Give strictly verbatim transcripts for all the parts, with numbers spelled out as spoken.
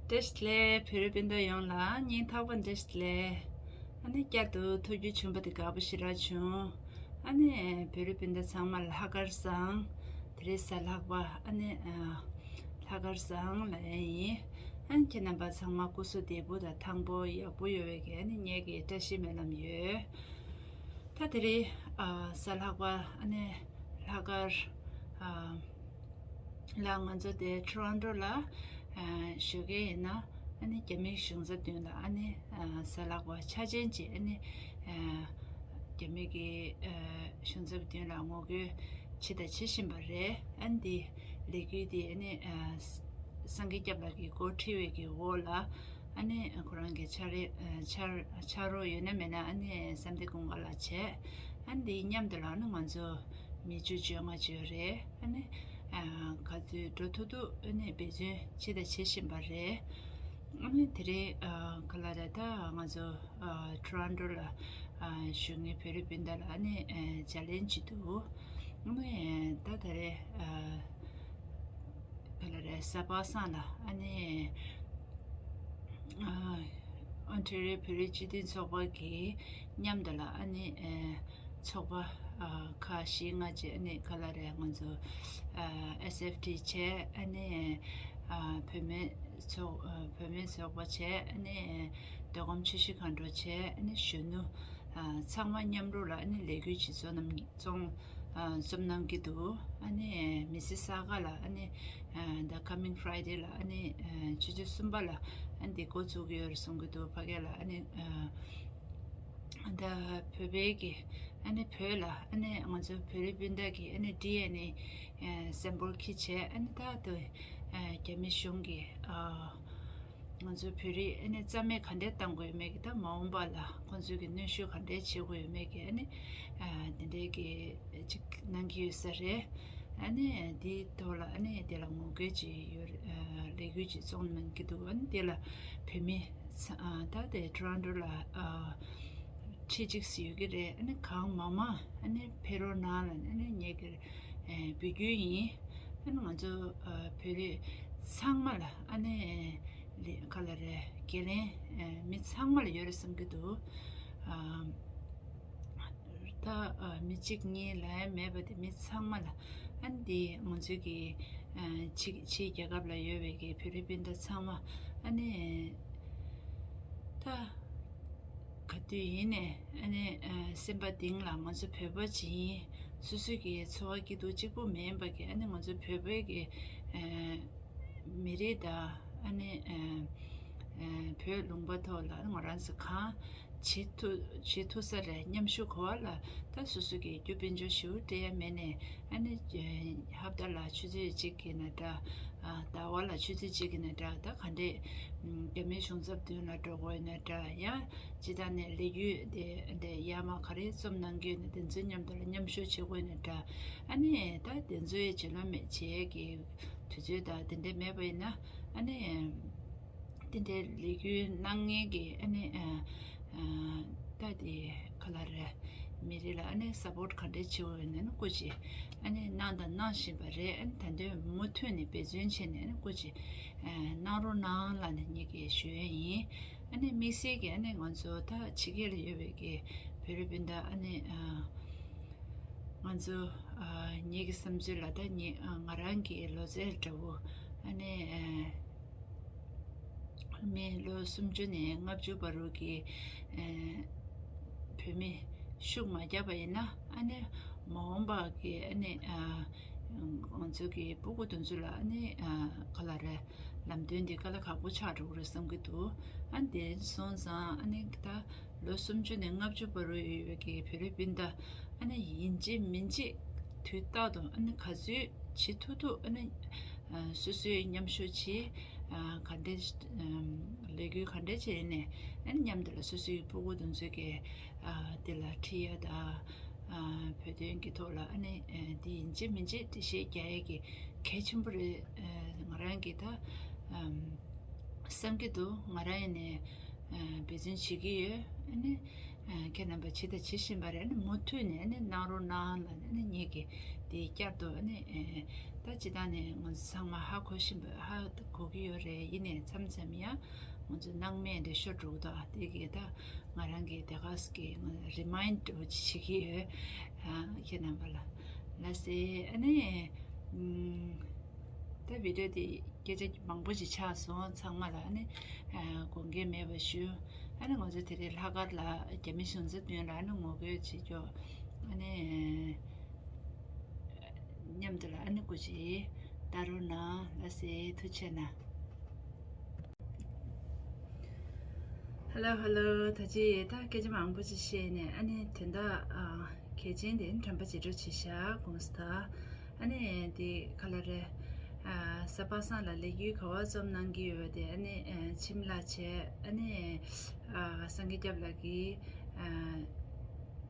བཀྲ་ཤིས་བདེ་ལེགས། བོད་རིགས་སྤུན་ཟླ་ཡོངས་ལ་སྙིང་ཐག་པ་ནས་བཀྲ་ཤིས་བདེ་ལེགས། ཨ་ནི་བསྐྱར་དུ་ཐུག་རྒྱུ་བྱུང་བ་དེ་དགའ་པོ་ཞེ་དྲག་བྱུང་། ཨ་ནི་བོད་རིགས་སྤུན་ཟླ་ཚང་མ་ལ་ལྷག་དཀར་བཟང་། དེ་རིང་གཟའ་ལྷག་པ། ཨ་ནི་ཨ་ལྷག་དཀར་བཟང་ལབ་ཡ་ཡིན། ཨ་ནི་ཁྱེད་རྣམ་པ་ཚང་མ་སྐུ་གཟུགས་བདེ་པོ་དང་ཐང་པོ་ཡག་པོ་ཡོད་པའི་གི་ཨ་ནི་ངེད་ཀྱི་བཀྲ་ཤིས་སྨོན་ལམ་ཡོད། ད་དེ་རིང་ཨ་གཟའ་ལྷག་པ། ཨ་ནི་ལྷག་དཀར་ཨ་ལ་ང་ཚོ་དེ་ཊོ་རོན་ཊོ་ལ་ཨ་བཞུགས་མཁན་ཡིན་ན། ཨ་ནི་རྒྱ་མིའི་གཞུང་ཚབ་མདུན་ལ་ཨ་ནི་ཨ་གཟའ་ལྷག་པ་འཆར་ཅན་གྱི་ཨ་ནི་ཨ་རྒྱ་མི་གི་ཨ་གཞུང་ཚབ་མདུན་ལ་ངོ་རྒོལ་བྱས་དང་བྱེད་བཞིན་པ་རེད། ཨ་ནི་འདི་ལས་འགུལ་འདི་ཨ་ནི་ཨ་སངས་རྒྱས་སྐྱབས་ལགས་ཀྱིས་འགོ་ཁྲིད་པའི་གི་འོག་ལ། ཨ་ནི་ཁོ་རང་གི་ཕྱག་རེ་ཨ་ཕྱག་ཕྱག་རོགས་ཡོད་ན་མེད་ན། ཨ་ནི་བསམ་གཏན་ཀུན་དགའ་ལགས་བྱས། ཨ་ནི་འདི་མཉམ་དུ་ལ་ཨ་ནི་ང་ཚོ་མི་བཅུ་བཅོ་ལྔ་བཅོ་རེད། ཨ་ནི་ཨ་ག་ཚོད་འགྲོ་ཐུབ་ཐུབ་ཨ་ནི་འབད་བརྩོན་བྱས་དང་བྱེད་བཞིན་པ་རེད། ཨ་ནི་དེ་རིང་ཨ་ག་ལ་རེད། ད་ང་ཚོ་ཨ་ཊོ་རོན་ཊོ་ལ་ཨ་བཞུགས་མཁན་བོད་རིགས་སྤུན་ཟླ་ལ་ཨ་ནི་ཨ་ལྗགས་ལན་བྱེད་དུས། ཨ་ནི་ད་ད་རེས་ཨ་ག་ལ་རེད། གཟའ་པ་སངས་ལ་ཨ་ནི་ཨ་ཨོན་ཊེ་རི་ཡོ་བོད་རིགས་སྤྱི་མཐུན་ཚོགས་པ་གིས་མཉམ་དུ་ལ་ཨ་ནི་ཨ་ཚོགས་པ་ཨ་ཁག་བཞི་ལྔ་ཅིག་ཨ་ནི་ག་ལ་རེད། ང་ཚོ་ཨ་ཨེས་ཨེཕ་ཊི་བྱས། ཨ་ནི་ཨ་བུད་མེད་ཚོགས་ཨ་བུད་མེད་ཚོགས་པ་བྱས། ཨ་ནི་མདོ་ཁམས་ཆུ་བཞི་སྒང་དྲུག་བྱས། ཨ་ནི་གཞོན་ནུ་ཨ་ཚང་མ་མཉམ་རུབ་ལ་ཨ་ནི་ལས་འགུལ་ཅིག་འཛོམས་གནང་འཛོམས་ཨ་འཛོམས་གནང་གི་འདུག་ཨ་ནི་མི་ཚེ་གསར་པ་ལ་ཨ་ནི་ཨ་the coming Friday ལ་ཨ་ནི་ཨ་ཆུ་ཚོད་གསུམ་པ་ལ་ཨ་ནི་འགོ་འཛུགས་ཀྱི་ཡོད་རེད་གསུང་གི་འདུག་ཕ་གི་ལ་ཨ་ནི་ཨ་ད་བོད་པའི་གི་ཨ་ནི་བོད་ལ་ཨ་ནི་ང་ཚོ་བོད་རིགས་སྤུན་ཟླ་གི་ཨ་ནི་ཌི་ཨེན་ཨེ་ཨ་སེམ་པལ་འཁྱེར་བྱས། ཨ་ནི་ད་དུ་ཨ་རྒྱ་མི་གཞུང་གི་ཨ་ང་ཚོ་བོད་རིགས་ཨ་ནི་རྩ་མེད་ག་འདྲས་གཏང་དགོས་ཡོད་མེད་ཀྱི། ད་མ་འོངས་པ་ལ་ཁོང་ཚོས་ཀྱི་གནོན་ཤུགས་ག་འདྲས་བྱེད་དགོས་ཡོད་མེད་ཀྱི་ཨ་ནི་ཨ་དེ་འདྲས་ཀྱི་ཅིག་གནང་གི་ཡོད་ས་རེད། ཨ་ནི་འདིའི་ཐོག་ལ་ཨ་ནི་དེ་ལ་ངོ་རྒོལ་ཅིག་ཡོད་རེད། ཨ་ལས་འགུལ་ཅིག་འཛོམས་གནང་གི་འདུག་ཨ་ནི་དེ་ལ་བོད་མི་ཚ་ཨ་ད་དེ་ཊོ་རོན་ཊོ་ལ་ཨ་ཁྲི་གཅིག་ཙམ་ཡོད་ཀྱི་རེད། ཨ་ནི་གང་མང་མང་ཨ་ནི་ཕེབས་རོགས་གནང་ལབ་ཨ་ནི་ངེད་ཀྱི་ཨ་འབོད་སྐུལ་ཡིན། ཨ་ནི་ང་ཚོ་ཨ་བོད་རིགས་ཚང་མ་ལ་ཨ་ནི་ལས་ག་ལ་རེད། འགན་ལེན་ཨ་མི་ཚང་མ་ལ་ཡོད་རེད་བསམ་གྱི་འདུག་ཨ་ད་ཨ་མི་གཅིག་གཉིས་ལ་ཡང་མེད་པ་དེ་མི་ཚང་མ་ལ། ཨ་ནི་འདི་ང་ཚོའི་གི་ཨ་ཕྱི་ཕྱིའི་རྒྱལ་ཁབ་ལ་ཡོད་པའི་གི་བོད་རིགས་སྤུན་ཟླ་ཚང་མ་ཨ་ནི་ད་ག་དུས་ཡིན་ནའི་ཨ་ནི་ཨ་སེམས་པ་གཏིང་ལ་ང་ཚོ་བོད་པ་ཅིག་ཡིན། སོ་སོའི་གི་འཚོ་བ་སྐྱིད་སྡུག་གཅིག་པུ་མིན་པ་གི་ཨ་ནི་ང་ཚོ་བོད་པའི་གི་ཨ་མི་རིགས་དང་ཨ་ནི་ཨ་ཨ་བོད་ལུང་པ་ཐོག་ལ་ང་རང་ཚོ་གང་བྱེད་ཐུབ་བྱེད་ཐུབ་ས་རེད། མཉམ་ཞུགས་གོ་བ་ལ་ད་སོ་སོ་གི་རྒྱུ་དཔལ་འབྱོར་ཞེ་པོ་སྤྲད་ཡ་མེད་ནའི་ཨ་ནི་ཨ་ཧབ་ཏ་ལ་ཆུ་ཚོད་གཅིག་གི་ནས་འདྲ། ཨ་ཟླ་བ་ལ་ཆུ་ཚོད་གཅིག་གི་ནས་འདྲ། ད་ག་འདྲས་ཨ་རྒྱ་མིའི་གཞུང་ཚབ་མདུན་ལ་འགྲོ་དགོས་ནས་འདྲ། ཡང་སྤྱིར་བཏང་ནས་ལས་འགུལ་དེ་འདྲས་ཡར་མར་ག་རེ་རྩོམ་གནང་གི་ཡོད་ན་དེ་ཚོའི་མཉམ་དུ་ལ་མཉམ་ཞུགས་བྱེད་དགོས་ནས་འདྲ། ཨ་ནི་ད་དེ་ཚོའི་བྱེད་ལོང་མེད་བྱེད་ཀྱི་དུས་ཚོད་དང་དེ་འདྲས་མེད་པ་ཡིན་ན། ཨ་ནི་དེ་འདྲའི་ལས་འགུལ་གནང་མཁན་གྱི་ཨ་ནི་ཨ་ཨ་ད་དེ་ག་ལ་རེད། མི་རིགས་ལ་ཨ་ནི་སཔོརཊ་ག་འདྲས་བྱེད་དགོས་ཡོད་ན་ནི་སྐུ་མཁྱེན། ཨ་ནི་གནང་དང་གནང་བཞིན་པ་རེད། ཨ་ནི་ད་དུང་མུ་མཐུད་ནས་འབད་བརྩོན་བྱས་ནས་ཨ་ནི་སྐུ་མཁྱེན་ཨ་གནང་རོགས་གནང་ལབ་ནས་ངེད་ཀྱིས་ཞུ་ཡས་ཡིན། ཨ་ནི་དམིགས་བསལ་གྱི་ཨ་ནི་ང་ཚོ་ད་ཕྱི་རྒྱལ་ལ་ཡོད་པའི་གི་བོད་རིགས་སྤུན་ཟླ་ཨ་ནི་ཨ་ང་ཚོ་ཨ་ངེད་ཀྱི་བསམ་ཚུལ་ལ་ད་ངེད་ཨ་ང་རང་གི་ལོ་ཙཱའི་དགྲ་བོ་ཨ་ནི་ཨ་མི་ལོ་སུམ་ཅུ་ནས་ལྔ་བཅུ་བར་དུ་གི་ཨ་བོད་མི་ཤུགས་མ་བརྒྱབ་པ་ཡིན་ན། ཨ་ནི་མ་འོངས་པ་གི་ཨ་ནི་ཨ་ང་ཚོ་གི་སྤུ་གུ་དེ་ཚོ་ལ་ཨ་ནི་ཨ་ག་ལ་རེད། ལམ་སྟོན་འདི་དཀའ་ལས་ཁག་པོ་ཆགས་འགྲོ་གི་རེད་བསམ་གྱི་འདུག་ཨ་ནི་དེ་སོང་ཙང་ཨ་ནི་ད་ལོ་སུམ་ཅུ་ནས་ལྔ་བཅུ་བར་དུ་ཡོད་པའི་གི་བོད་རིགས་སྤུན་ཟླ་ཨ་ནི་ཡིན་གཅིག་མིན་གཅིག་དུས་རྟག་ཏུ་ཨ་ནི་ག་ཚོད་བྱེད་ཐུབ་ཐུབ་ཨ་ནི་ཨ་སོ་སོའི་མཉམ་ཞུགས་བྱེད། ཨ་ག་འདྲས་ཨམ་ལས་འགུལ་ག་འདྲས་བྱས་ནས་ཨ་ནི་མཉམ་དུ་ལ་སོ་སོའི་སྤུ་གུ་དེ་ཚོའི་གི་ཨ་དེ་ལ་ཁྲིད་ཡ་དང་། ཨ་བོད་དོན་གྱི་ཐོག་ལ་ཨ་ནི་ཨ་དེ་ཡིན་གཅིག་མིན་གཅིག་འགྲེལ་བཤད་རྒྱག་ཡས་ཀྱི་གལ་ཆེན་པོ་རེད། ཨ་ང་རང་གིས་ད་ཨམ་བསམ་གྱི་འདུག་ང་རང་ཡིན་ནས་ཨ་འབད་བརྩོན་བྱེད་ཀྱི་ཡོད། ཨ་ནི་ཨ་ཁྱེད་རྣམ་པ་བྱེད་དང་བྱེད་བཞིན་པ་རེད། ཨ་ནི་མུ་མཐུད་ནས་ཨ་ནི་གནང་རོགས་གནང་ལབ་ནས་ཨ་ནི་ངེད་ཀྱིས་ དེ་བསྐྱར་དུ་ཨ་ནི་ཨེ་ད་སྤྱིར་བཏང་ནས་ང་ཚོ་ཚང་མ་ཧ་གོ་བཞིན་པ་ཧ་གོ་གི་ཡོད་རེད། ཡིན་ནའི་མཚམས་མཚམས་ཡང་ང་ཚོ་སྣང་མེད་འདྲ་ཤོར་འགྲོ་གི་འདུག་དེ་གི་ད་ང་རང་གི་དེ་ག་ས་གི་ང་རི་མའིན་འདྲ་བོ་ཅིག་བྱེད་ཀྱི་ཡོད། ཨ་ཁྱེད་རྣམ་པ་ལ་ལགས་སེ། ཨ་ནི་ཨམ། ད་བི་ཌིའོ་དེ་སྐད་ཆ་མང་པོ་ཞིག་ཆགས་སོང་། ཚང་མ་ལ་ཨ་ནི་ཨ་དགོངས་འགལ་མེད་པ་ཞུ། ཨ་ནི་ང་ཚོ་དེ་རིང་ལྷག་དཀར་ལ་རྒྱ་མི་གཞུང་ཚབ་མདུན་ལ་ཨ་ནི་ངོ་རྒོལ་བྱེད་རྒྱུ་ཨ་ནི་མཉམ་དུ་ལ་ཨ་ནི་སྐུ་མཁྱེན་ལྟ་རོགས་གནང་། ལགས་སེ། ཐུགས་རྗེ་གནང་། ཧེ་ལོ་ཧེ་ལོ། ད་ཅི་ད་སྐད་ཆ་མང་པོ་ཅིག་བཤད་ནས་ཨ་ནི་དོན་དག་ཨ་གལ་ཆེན་དེ་དྲན་པ་བརྗེད་འགྲོ་བྱེད་ཤག་གོང་ས་ད། ཨ་ནི་དེ་ག་ལ་རེད། ཨ་གཟའ་པ་སངས་ལ་ལས་འགུལ་ག་བ་རྩོམ་གནང་གི་ཡོད་དེ་ཨ་ནི་ཨ་འཆི་མེད་ལགས་བྱས། ཨ་ནི་ཨ་སངས་རྒྱས་སྐྱབས་ལགས་ཀྱིས་ཨ་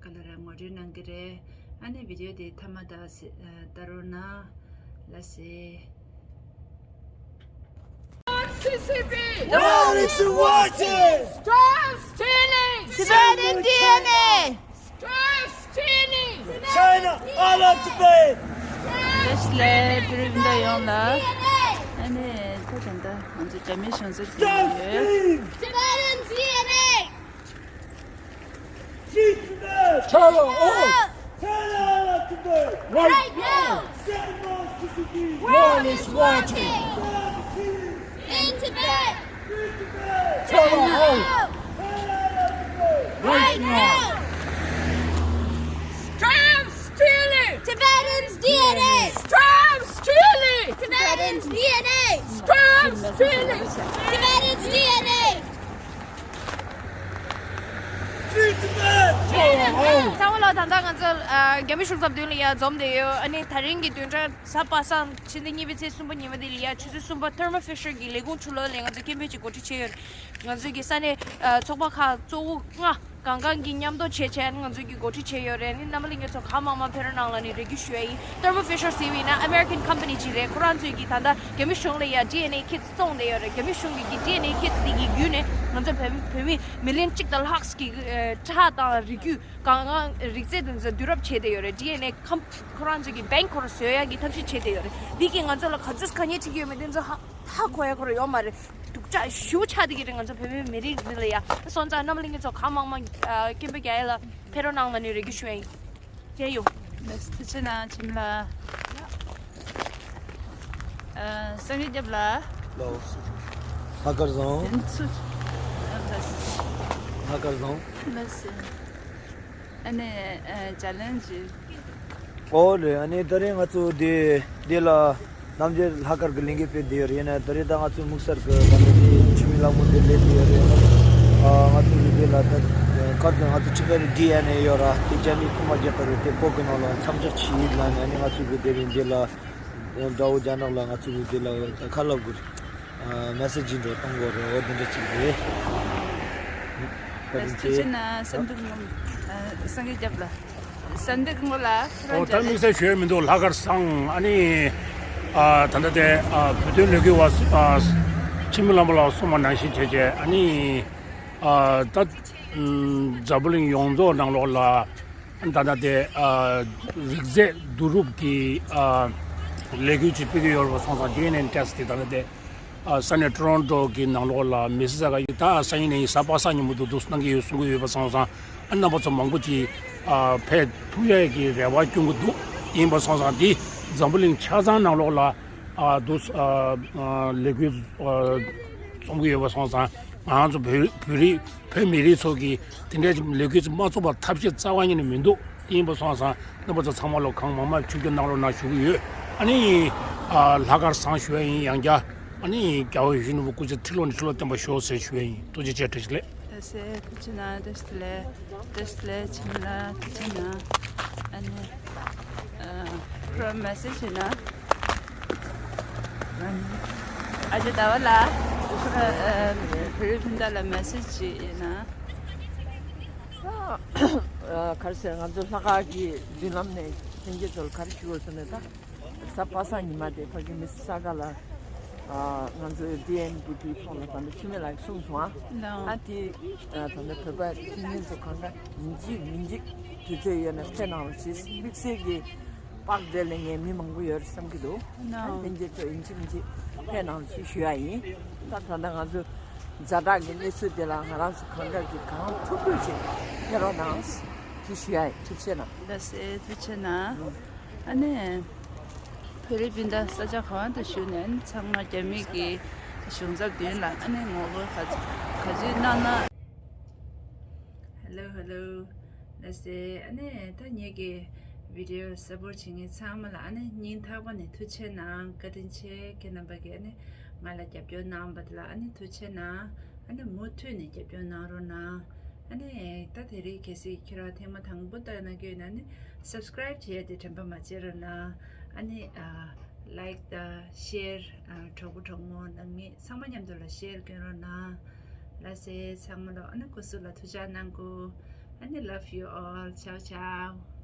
ག་ལ་རེད་ངོ་སྤྲོད་གནང་གི་རེད། ཨ་ནི་བི་ཌིའོ་དེ་མཐའ་མ་ད་ལྟ་རོགས་གནང་། ལགས་སེ། C C P! What is watching? Stop stealing! Tibetan D N A! Stop stealing! China, out of Tibet! བཀྲ་ཤིས་བདེ་ལེགས་བོད་རིགས་སྤུན་ཟླ་ཡོངས་ལ། ཨ་ནི་ད་ད་ལྟ་ང་ཚོ་རྒྱ་མིའི་གཞུང་ཚབ་དེ་ཡོད། Tibetan D N A! Free Tibet! China out! China out of Tibet! Right now! Send more C C T! World is watching! In Tibet! Free Tibet! China out! China out of Tibet! Right now! Stop stealing! Tibetans' D N A! Stop stealing! Tibetans' D N A! Stop stealing! Tibetans' D N A! Free Tibet! ཚང་མ་ལ་ད་ལྟ་ང་ཚོ་ཨ་རྒྱ་མི་གཞུང་ཚབ་མདུན་ལ་ཡ་འཛོམས་བསྡད་ཡོད། ཨ་ནི་དེ་རིང་གི་བདུན་ཕྲག་གཟའ་པ་སངས་ཕྱི་ཟླ་གཉིས་པའི་ཚེས་གསུམ་པ་ཉི་མ་འདི་ལ་ཡ་ཆུ་ཚོད་གསུམ་པ་Thermo Fisher གི་ལས་ཁུངས་ཕྱི་ལོགས་ལ་ང་ཚོ་སྐད་འབོད་ཅིག་གོ་སྒྲིག་བྱས་ཡོད། ང་ཚོ་གི་ས་གནས་ཨ་ཚོགས་པ་ཁག་གཙོ་བོ་ལྔ་གང་གང་གི་མཉམ་དུ་བྱས་བྱས་ང་ཚོ་གི་གོ་སྒྲིག་བྱས་ཡོད་རེད། ཨ་ནི་རྣམ་པ་ལྷན་རྒྱས་ཚོ་གང་མང་མང་ཕེབས་རོགས་གནང་ལབ་ནས་རེ་སྐུལ་ཞུ་ཡ་ཡིན། Thermo Fisher ཟེར་བ་ཡིན་ན་American company ཅིག་རེད། ཁོ་རང་ཚོས་ཀྱི་ད་ལྟ་རྒྱ་མི་གཞུང་ལ་ཡ་D N A kits བཙོང་བསྡད་ཡོད་རེད། རྒྱ་མི་གཞུང་གི་གི་D N A kits དེ་གི་བརྒྱུད་ནས་ང་ཚོ་བོད་མི་བོད་མི་million གཅིག་དང་ལྷག་གི་ཨ་ཁྲག་དང་རིགས་རྒྱུད་གང་གང་རིགས་རྫས་དེ་ཚོ་བསྡུ་རུབ་བྱས་བསྡད་ཡོད་རེད། D N A ཁམས་ཁོ་རང་ཚོ་གི་bank ཁོ་རང་བཟོ་ཡ་གི་ཐབས་ཤེས་བྱས་བསྡད་ཡོད་རེད། འདི་གིས་ང་ཚོ་ལ་ག་ཚོད་དཀའ་ངལ་འཕྲད་ཀྱི་ཡོད་མེད་དེ་ཚོ་ཧ་ཧ་གོ་ཡ་ཁོ་རང་ཡོད་མ་རེད། སྡུག་ཅག་ཞེ་པོ་ཆགས་བསྡད་ཀྱི་རེད། ང་ཚོ་བོད་མི་མི་རིགས་འདི་ལ་ཡ། སོང་ཙང་རྣམ་པ་ལྷན་རྒྱས་ཚོ་གང་མང་མང་ཨ་སྐད་འབོད་རྒྱག་ཡ་ལ་ཕེབས་རོགས་གནང་ལབ་ནས་རེ་སྐུལ་ཞུ་ཡ་ཡིན། ལགས་སོ། ཐུགས་རྗེ་གནང་། འཆི་མེད་ལགས། ཨ་སངས་རྒྱས་སྐྱབས་ལགས། ལགས་སོ། ལྷག་དཀར་བཟང་། དེ་ཚོ། ལགས་སོ། ལྷག་དཀར་བཟང་། ལགས་སོ། ཨ་ནི་ཨ་ཅ་ལན་ཇི། ཨོ་རེད། ཨ་ནི་ད་རེས་ང་ཚོ་འདི་འདི་ལ་ནམ་རྒྱུན་ལྷག་དཀར་གྱི་ལས་འགུལ་སྤེལ་བསྡད་ཡོད་རེད། ཡིན་ན་ད་རེས་ད་ང་ཚོ་དམིགས་བསལ་གྱི་ད་ལྟ་འདི་འཆི་མེད་ལྷ་མོ་འདི་སླེབས་བསྡད་ཡོད་རེད། ཨ་ང་ཚོ་གི་འདི་ལ་ད་ཁ་ཚོན་ང་ཚོ་ཕྱི་པའི་D N A ཡོད་ར། དེ་རྒྱ་མིས་ཁུག་མ་རྒྱག་གི་རེད། དེ་བོད་ཀྱི་ནང་ལ་མཚམས་འཇོག་བྱེད་ཡིན་ལབ་ནས། ཨ་ནི་ང་ཚོ་གི་འདི་རིང་འདི་ལ་དགྲ་བོ་རྒྱ་ནག་ལ་ང་ཚོ་གི་འདི་ལ་ད་ཁ་སློབ་དགོས་རེད། ཨ་མེ་སེ་ཇི་འདྲ་གཏོང་དགོས་རེད། འོ་དེ་འདྲ་ཅིག་རེད། ཐུགས་རྗེ་གནང་། སེམས་སྡུག་ངམ། ཨ་སངས་རྒྱས་སྐྱབས་ལགས། སེམས་སྡུག་ངོ་ལ་ཁོ་རང་ཨོ་ད་དམིགས་བསལ་ཞུ་ཡ་མི་འདུག་ལྷག་དཀར་བཟང་། ཨ་ནི་ཨ་ད་ལྟ་དེ་ཨ་བོད་དོན་ལས་འགུལ་བ་ཨ་འཆི་མེད་ལྷ་མོ་ལགས་གསུངས་པ་ནང་བཞིན་བྱས་བྱས། ཨ་ནི་ཨ་ད་འཛམ་བུ་གླིང་ཡོངས་རྫོགས་ནང་ལོགས་ལ་ད་ལྟ་དེ་ཨ་རིགས་རྫས་བསྡུ་རུབ་ཀྱི་ཨ་ལས་འགུལ་ཅིག་སྤེལ་གྱི་ཡོད་པ་སོང་ཙང་། D N A test དེ་ད་ལྟ་དེ། ཨ་ས་གནས་ཊོ་རོན་ཊོ་གི་ནང་ལོགས་ལ་མི་སི་ས་ག་ཡི་ད་སང་ཉིན་ནས་གཟའ་པ་སངས་ཉིན་མོ་འདུག་འདུག་གནང་གི་ཡོད་གསུང་གི་ཡོད་པ་སོང་ཙང་། ཨ་རྣམ་པ་ཚོ་མང་པོ་ཅིག་ཨ་ཕེབས་ཐུབ་ཡས་ཀྱི་རེ་བ་སྐྱོན་གྱི་འདུག་ཡིན་པ་སོང་ཙང་འདི་འཛམ་བུ་གླིང་ཆ་ཚང་ནང་ལོགས་ལ་ཨ་འདུག་ཨ་ཨ་ལས་འགུལ་ཨ་རྩོམ་གྱི་ཡོད་པ་སོང་ཙང་། ང་ཚོ་བོད་བོད་རིགས་བོད་མི་རིགས་ཚོ་གི་དེ་འདྲའི་ལས་འགུལ་ཚོ་མ་ཚོགས་པར་ཐབས་ཤེས་རྩ་བ་ཉིད་ནས་མི་འདུག་དེ་ཡིན་པ་སོང་ཙང་རྣམ་པ་ཚོ་ཚང་མ་ལོ་གང་མང་མང་ཆུ་རྒྱུ་གནང་རོགས་གནང་ཞུ་གི་ཡོད། ཨ་ནི་ཨ་ལྷག་དཀར་བཟང་ཞུ་ཡ་ཡིན། ཡང་བསྐྱར་ཨ་ནི་རྒྱལ་བ་ཡིད་བཞིན་ནོར་བུ་སྐུ་ཚེ་ཁྲི་ལོ་ནས་ཁྲི་ལོ་བརྟན་པར་ཤོག་ཟེར་ཞུ་ཡ་ཡིན། ཐུགས་རྗེ་ཆེ། བཀྲ་ཤིས་བདེ་ལེགས། ལགས་སེ། ཐུགས་རྗེ་གནང་། བཀྲ་ཤིས་བདེ་ལེགས། བཀྲ་ཤིས་བདེ་ལེགས། འཆི་མེད་ལགས། ཐུགས་རྗེ་གནང་། ཨ་ནི་ཨ་ཁོ་རང་མེ་སེ་ཇི་ཡིན་ན། ཨ་ནི་ཨ་ཅེ་ཟླ་བ་ལགས། ཁོ་རང་ཨ་བོད་རིགས་སྤུན་ཟླ་ལ་མེ་སེ་ཇི་ཅིག་ཡིན་ན། ཨ་ག་རེ་ཟེར། ང་ཚོ་ལྷག་དཀར་གྱི་མདུན་ལམ་ནས་ལྷན་རྒྱས་ཚོ་ལ་ག་རེ་ཞུ་དགོས་ཟེར་ན། ད་གཟའ་པ་སངས་ཉི་མ་དེ་ཕ་གི་མི་སི་ས་ག་ལ་ཨ་ང་ཚོའི་D N D P ཚོགས་ལ་ད་ནི་འཆི་མེད་ལགས་གསུངས་སོང་། ཨ་ཨ་དེ་ཨ་ད་ནི་བོད་པ་ཁྱིམ་མི་ཚོ་གང་ག་ཡིན་གཅིག་མིན་གཅིག་དུས་ཚོད་ཡོད་ན་ཕེབས་གནང་རོགས་ཞེས། དམིགས་བསལ་གྱི་ པར་འདི་ལ་ངས་མི་མང་པོ་ཡོད་རེད་བསམ་གྱི་འདུག་ཨ་ནི་ལྷན་རྒྱས་ཚོ་ཡིན་གཅིག་མིན་གཅིག་ཕེབས་གནང་ཞེས་ཞུ་ཡ་ཡིན། ད་ད་ལྟ་ང་ཚོ་ཛ་དྲག་གི་གནས་ཚུལ་འདི་ལ་ང་རང་ཚོ་གང་དྲག་གིས་གང་ཐུབ་ཐུབ་ཅིག་ཕེབས་རོགས་གནང་ཞེས་ཞུ་ཡ་ཡིན། ཐུགས་རྗེ་གནང་། ལགས་སེ། ཐུགས་རྗེ་གནང་། ཨ་ནི་བོད་རིགས་སྤུན་ཟླ་ས་ཆ་གང་དུ་བཞུགས་ནས་ཚང་མ་རྒྱ་མི་གི་གཞུང་ཚབ་མདུན་ལ་ཨ་ནི་ངོ་རྒོལ་ག་ཚོད་ག་ཚོད་གནང་ན། Hello, hello. ལགས་སེ། ཨ་ནི་ད་ངེད་ཀྱི་བི་ཌི་ཡོ་སཔོར་བྱེད་མཁན་ཚང་མ་ལ་ཨ་ནི་སྙིང་ཐག་པ་ནས་ཐུགས་རྗེ་གནང་། བཀའ་དྲིན་ཆེ། ཁྱེད་རྣམ་པ་གིས་ཨ་ནི་ང་ལ་རྒྱབ་སྐྱོར་གནང་བ་དེ་ལ་ཨ་ནི་ཐུགས་རྗེ་གནང་། ཨ་ནི་མུ་མཐུད་ནས་རྒྱབ་སྐྱོར་གནང་རོགས་གནང་། ཨ་ནི་ད་དེ་རིང་གལ་སྲིད་ཁྱེད་རང་ཐེངས་མ་དང་པོ་ལྟ་གནང་གི་ཡོད་ན་ཨ་ནི་སབ་སི་ཀ་རའིབ་བྱེད་ཡ་དེ་དྲན་པ་མ་བརྗེད་རོགས་གནང་། ཨ་ནི་ལའིཀ་དང་ཤེར། གྲོགས་པོ་གྲོགས་མོ་ནང་མི་ཚང་མ་མཉམ་དུ་ལ་ཤེར་སྐྱོན་རོགས་གནང་། ལགས་སེ། ཚང་མ་ལ་ཨ་ནི་སྐུ་གཟུགས་ལ་ཐུགས་ཅག་གནང་གོ། ཨ་ནི་love you all. Ciao, ciao.